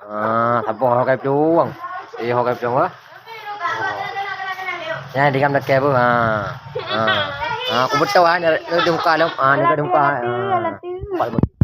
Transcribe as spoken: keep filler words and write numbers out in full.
Ah, saboh ho kai plueng. Eh, ho kai plueng bah. Nyan di gam dakeh bu. Ha. Ha. Ha, aku beutôi ha, ni di muka lom. Ha, ni di muka. Ha.